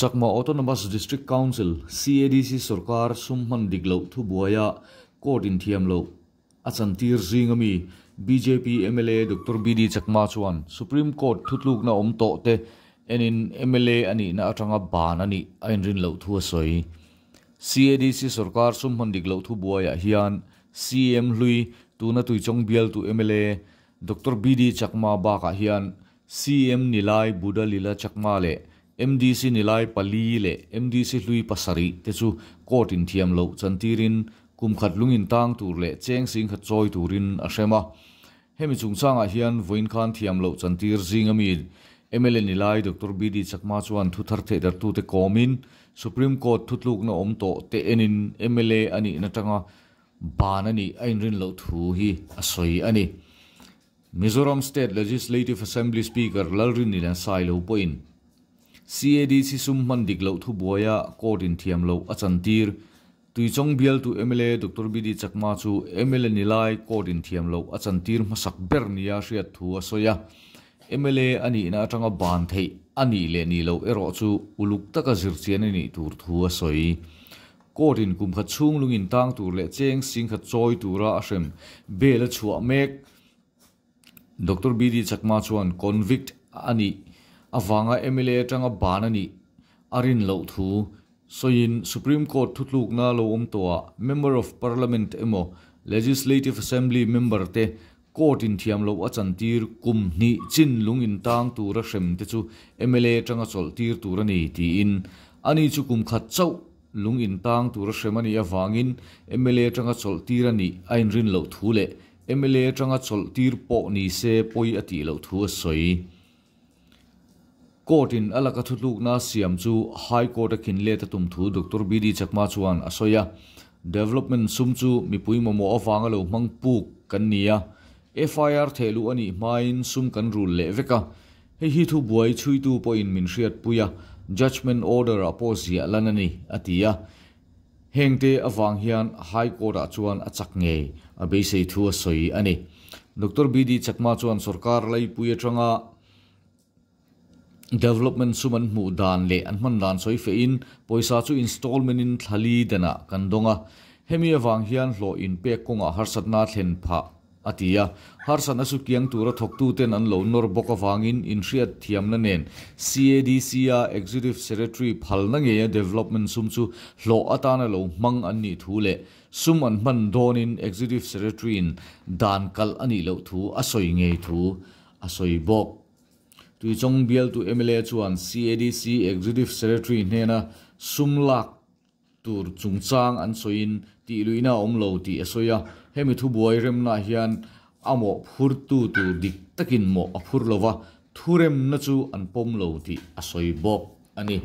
Chakma Autonomous District Council, CADC, sorkar sum hman dik loh thubuaia court inthiam loh a chantir zinga mi bjp mla Doctor BD Chakma chuan Supreme Court thutlukna awm tawh te enin mla a nihna atanga ban a nih a inrin loh thu a sawi. CADC sorkar sum hman dik loh thubuaiah hian CM hlui tuna Tuichawng bialtu mla Doctor BD Chakma bakah hian CM Nilai Buddha Lila Chakma leh MDC Nilai pali leh MDC hlui pasarih te chu court in thiam loh chantirin kum khat lung in tang tur leh cheng sing khat chawi turin a hrem a. Hemi chungchangah hian vawiin khan thiam loh chantir zinga mi mla Nilai Doctor BD Chakma chuan thu thar theihdarhtute kawmin Supreme Court thutlukna awm tawh te enin mla a nihna tanga ban a nih a inrin loh thu hi a sawi a ni. Mizoram State Legislative Assembly Speaker Lalrinlian Sailo pawhin CADC sum hman dik loh thubuaia court in thiam loh a chantir. Tuichawng bialtu mla Doctor BD Chakma chu mla ni lai court in thiam loh a chantir hmasak ber nia hriat thu a sawi a. Mla a nihna atanga ban theih a nih leh nih loh erawh chu uluk taka zirchian a nih tur thu a sawi. Court in kum khat chhung lung in tang tur leh cheng sing khat chawi tura a hrem bail a chhuah mek. Doctor BD Chakma chuan convict a nih avanga mla atanga ban a nih a rin loh thu sawiin Supreme Court thutlukna lo awm tawhah Member of Parliament emaw Legislative Assembly member te court in thiam loh a chantir kum hnih chin lung in tang tura hrem te chu mla atanga chawlh tir tur a ni tiin ani chu kum khat chauh Lung in tang tura hrem a nih avangin mla atanga chawlh tir a nih a inrin loh thu leh mla atanga chawlh tir pawh ni se pawi a tih loh thu a sawi. Court in a laka thutlukna siam chu High Court a khin let a tum thu Doctor BD Chakma chuan a sawi a. Development sum chu mipui mamawh avanga lo hmang puk kan ni a, FIR thehluh a nih hmain sum kan rul leh vek a, Hei hi thubuai chhuitu pawhin min hriatpui a, judgement order ah pawh ziah lan a ni, a ti a. Hengte avang hian High Court ah chuan a chak ngei a beisei thu a sawi a ni. Doctor BD Chakma chuan sorkar laipui atanga development sum an hmuh dan leh an hman dan sawi fehin pawisa chu installment in thlali danah kan dawng a, hemi avang hian hlawh inpek kawngah harsatna a thlen phah. A ti a, harsatna chu kiang tura thawktuten an lo nawr bawk avangin inhriat thiamna nen CADC-a Executive Secretary phalna ngeia development sum chu hlawh atana lo hmang an nih thu leh sum an hman dawnin Executive Secretary-in dan kalh a nih loh thu a sawi ngei thu a sawi bawk. Tuichawng bialtu mla chuan CADC Executive Secretary hnena sum lak tur chungchang an sawiin tih luihna a awm lo tih a sawi a, hemi thubuai remnaah hian a mawh phurtu tur dik takin mawh a phur lo va, thuremna chu an pawm lo tih a sawi bawk a ni.